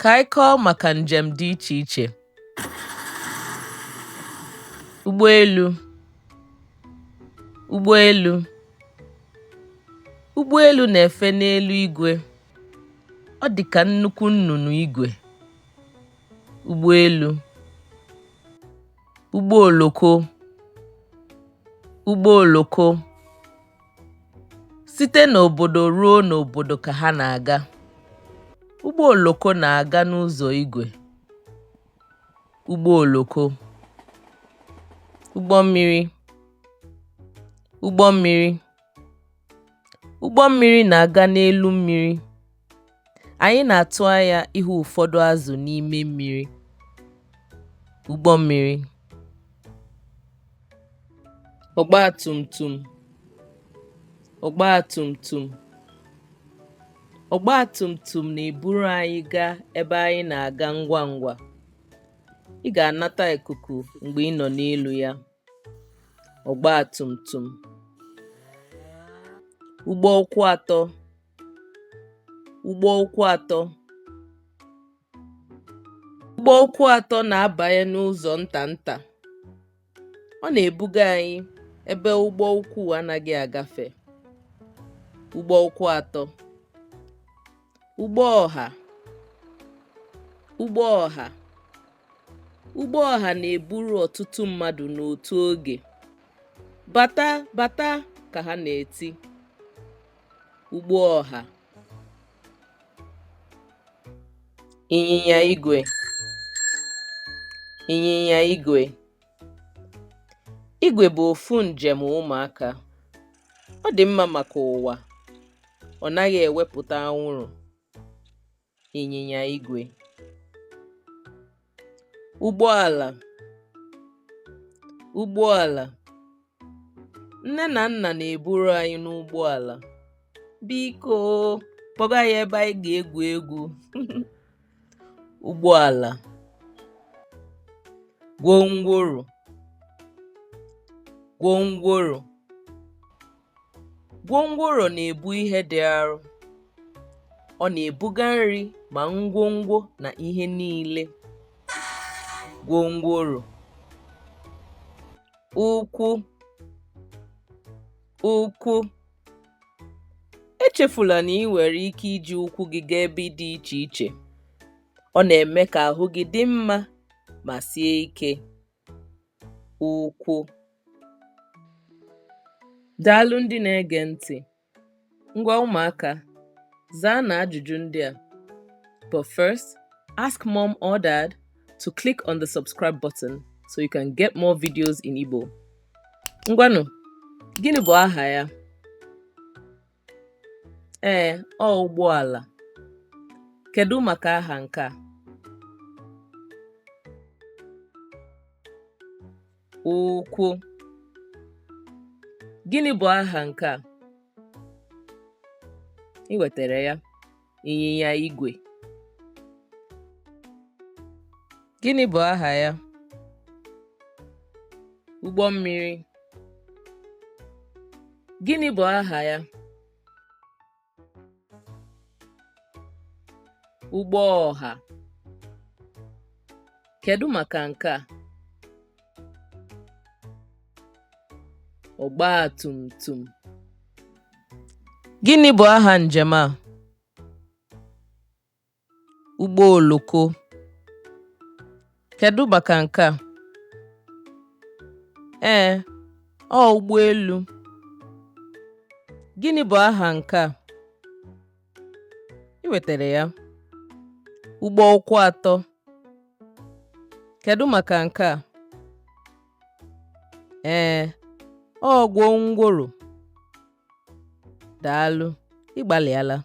Ka anyị kọọ maka njem dị iche iche. Ụgbọelu. Ụgbọelu. Ụgbọelu na-efe n'elu igwe. Ọ dị ka nnukwu nnụnụ igwe. Ụgbọelu. Ụgbọ oloko. Ụgbọ oloko. Site n'obodo ruo n'obodo ka ha na-aga. Ụgbọ oloko na-aga n'ụzọ igwe. Ụgbọ oloko. Ụgbọ mmiri. Ụgbọ mmiri. Ụgbọ mmiri na-aga n'elu mmiri. Anyị na-atụ anya ịhụ ụfọdụ azụ n'ime mmiri. Ụgbọ mmiri. Ọgba tum tum. Ọgba tum tum. Ọgba tum tum na-eburu anyị gaa ebe anyị na-aga ngwa ngwa. Ị ga-anata ikuku mgbe ị nọ n'elu ya. Ọgba tum tum. Ụgbọ ụkwụ atọ. Ụgbọ ụkwụ atọ. Ụgbọ ụkwụ atọ na-abanye n'ụzọ nta nta. Ọ na-ebuga anyị ebe ụgbọ ukwu anaghị agafe. Ụgbọ ụkwụ atọ. Ụgbọ ọha. Ụgbọ ọha. Ụgbọ ọha na-eburu ọtụtụ mmadụ n'otu oge. "Bata, bata!" ka ha na-eti. Ụgbọ ọha. Ịnyịnya igwe. Ịnyịnya igwe. Igwe bụ ofu njem ụmụaka. Ọ dị mma maka ụwa. Ọ naghị ewepụta anwụrụ. Ịnyịnya igwe. Ụgbọala. Ụgbọala. Nne na nna na-eburu anyị n'ụgbọala. Biko, kpọga anyị ebe anyị ga-egwu egwu. Ụgbọala. Gwongworo. Gwongworo. Gwongworo na-ebu ihe dị arọ. Ọ na-ebuga nri ma ngwongwo na ihe niile. Gwongworo. Ụkwụ. Ụkwụ. Echefula na ị nwere ike iji ụkwụ gị gaa ebe dị iche iche. Ọ na-eme ka ahụ gị dị mma ma sie ike. Ụkwụ. Daalụ ndị na-ege ntị. Ngwa ụmụaka, zaanụ ajụjụ ndị a. But first, ask Mom or Dad to click on the subscribe button so you can get more videos in Igbo. Ngwanụ, gịnị bụ aha ya? Ee, ọ ụgbọala. Kedu maka aha nke a? Ụkwụ. Gịnị bụ aha nke a? Ị nwetara ya. Ịnyịnya igwe. Gịnị bụ aha ya? Ụgbọ mmiri. Gịnị bụ aha ya? Ụgbọ ọha. Kedu maka nke a? Ọgba tum tum. Gịnị bụ aha njem a? Ụgbọ oloko. Kedu maka nke a? Ee, ọ ụgbọelu. Gịnị bụ aha nke a? Ị nwetara ya. Ụgbọ ụkwụ atọ. Kedu maka nke a? Ee, ọ gwongworo. Daalụ, ị gbalịala.